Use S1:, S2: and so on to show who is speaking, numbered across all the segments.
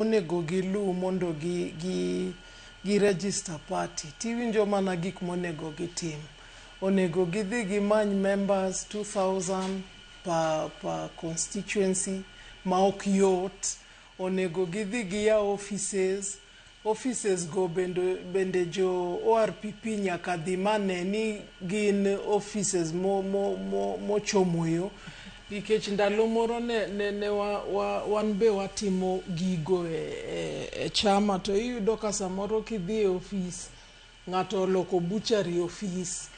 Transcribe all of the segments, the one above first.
S1: Onego gilu mondo gi register party. Tiwinjo mana gik monego gitim. Onego gidhi gimany members 2000 per constituency, ma ok yot. Onego gidhi giyaw offices. Offices go bende jo ORPP nyaka dhi mane ni gin offices mochomo yo, nikech ndalo moro ne wan be watimo gigo e chama, to iyudo ka samoro kidhi e ofis, ng'ato oloko butchery office.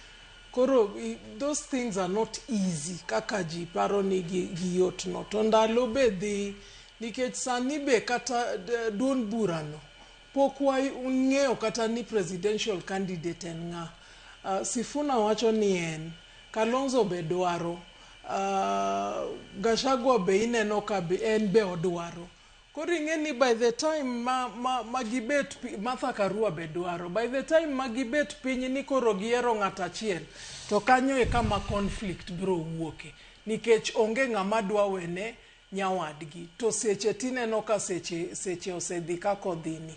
S1: Koro those things are not easy kaka ji paro ni giyot no. To ndalo be dhi, nikech sani be kata duond burano pok wang'eyo kata ni presidential candidate en ng'a. Sifuna wacho ni en Kalonzo be dwaro, Gachagua be ineno ka be en be odwaro. Koro ing'e ni by the time ma gibet, Martha Karua be dwaro, by the time ma gibet piny ni koro giyiero ng'ato achiel, to kanyo e kama conflict biro wuoke, nikech onge ng'ama dwa wene nyawadgi. To seche tineno ka seche osedhi kaka odhini.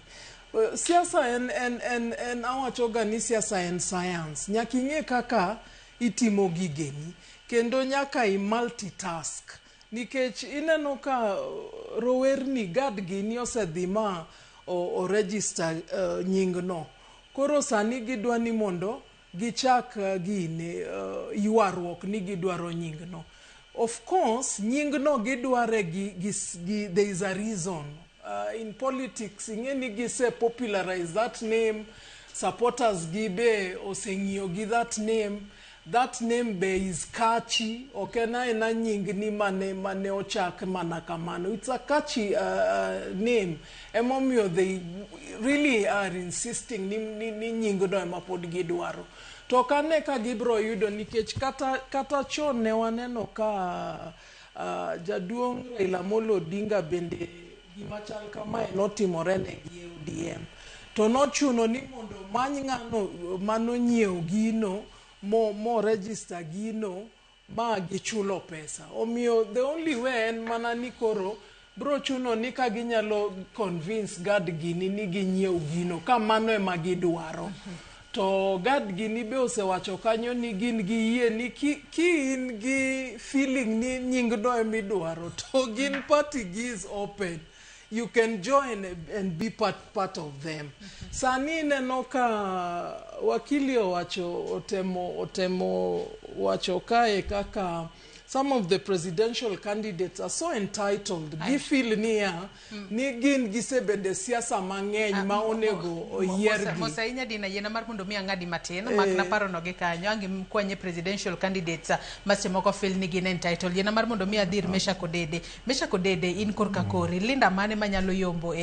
S1: Siasa en awacho ga ni siasa en science. Nyaka ing'e kaka itimo gigeni, kendo nyaka i multitask, nikech ineno ka rowerni gad gini osedhi ma o register nying no. Koro sani gidwa ni mondo gichak gini ywaruok ni gidwaro nying no. Of course, nying no gidware gi there is a reason. In politics, ing'e ni gise popularize that name, supporters gi be oseng'iyo gi that name. That name be is catchy. Ok en aena nying ni mane ochak mana kamano. It's a catchy name. Emomiyo they really are insisting ni nying no ema pod gidwaro. To ok ane ka gibiro yudo, nikech kata chon ne waneno ka jaduong' Raila Amolo Odinga bende gima chal kamae notimore ne gi e ODM. To nochuno ni mondo omany ng'ano manonyiewo gino mo register gino ma gichulo pesa. Omiyo the only way en mana ni koro bro chuno ni ka ginyalo convince gad gini ni ginyiew gino, ka mano ema gidwaro. To gad gini be osewacho kanyo ni gin gi yie ni ki in gi feeling ni nying no emidwaro, to gin party gi is open. You can join and be part of them. Sani ineno ka wakili owacho, otemo wacho kae kaka some of the presidential candidates are so entitled. Gi feel niya, ni gin gisebedo e siasa mang'eny ma onego oyiergi.
S2: Mos ahinya, Dina, yiena mar mondo mi ang'adi matin. Mak na paro no gi kanyo ang' kwanye presidential candidates ma seche moko feel ni gin entitled. Yiena mar mondo mi adhir Meshack Odede. Meshack Odede, in korka kori, Linda mane manyalo yombo e